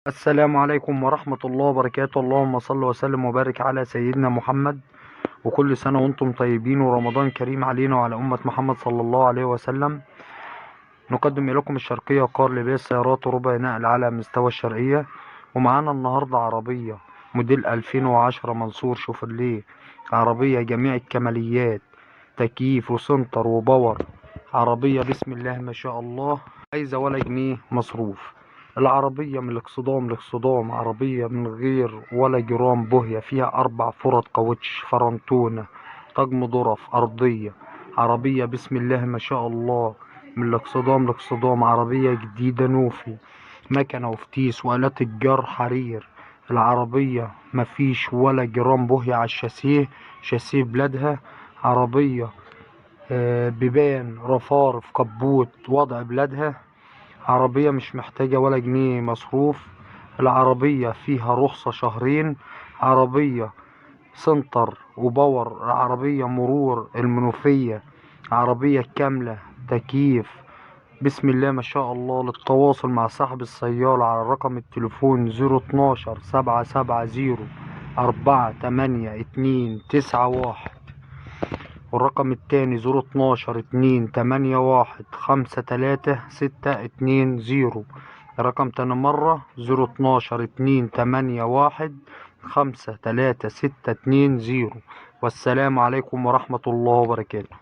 السلام عليكم ورحمة الله وبركاته. اللهم صل وسلم وبارك على سيدنا محمد، وكل سنة وانتم طيبين ورمضان كريم علينا وعلى أمة محمد صلى الله عليه وسلم. نقدم إليكم الشرقية قار لبيع السيارات وربع نقل على مستوى الشرقية. ومعانا النهاردة عربية موديل 2010 منصور شوفرليه، عربية جميع الكماليات، تكييف وسنتر و power، عربية بسم الله ما شاء الله، عايزة ولا جنيه مصروف. العربية من الاكسدام لاكسدام، عربية من غير ولا جرام بوهية، فيها 4 فرط كاوتش، فرنتونة، طقم ظرف، أرضية. عربية بسم الله ما شاء الله من الاكسدام لاكسدام، عربية جديدة نوفي، مكنة وفتيس وآلات الجر حرير. العربية مفيش ولا جرام بوهية على الشاسيه، شاسيه بلادها. عربية بيبان، رفارف، كبوت، وضع بلادها. عربية مش محتاجة ولا جنيه مصروف. العربية فيها رخصة شهرين. عربية سنتر و power، عربية مرور المنوفية، عربية كاملة تكييف بسم الله ما شاء الله. للتواصل مع صاحب السيارة على رقم التليفون 012 770 48291، والرقم التاني 012 281 53620. رقم تاني مرة 012 281 53620. والسلام عليكم ورحمة الله وبركاته.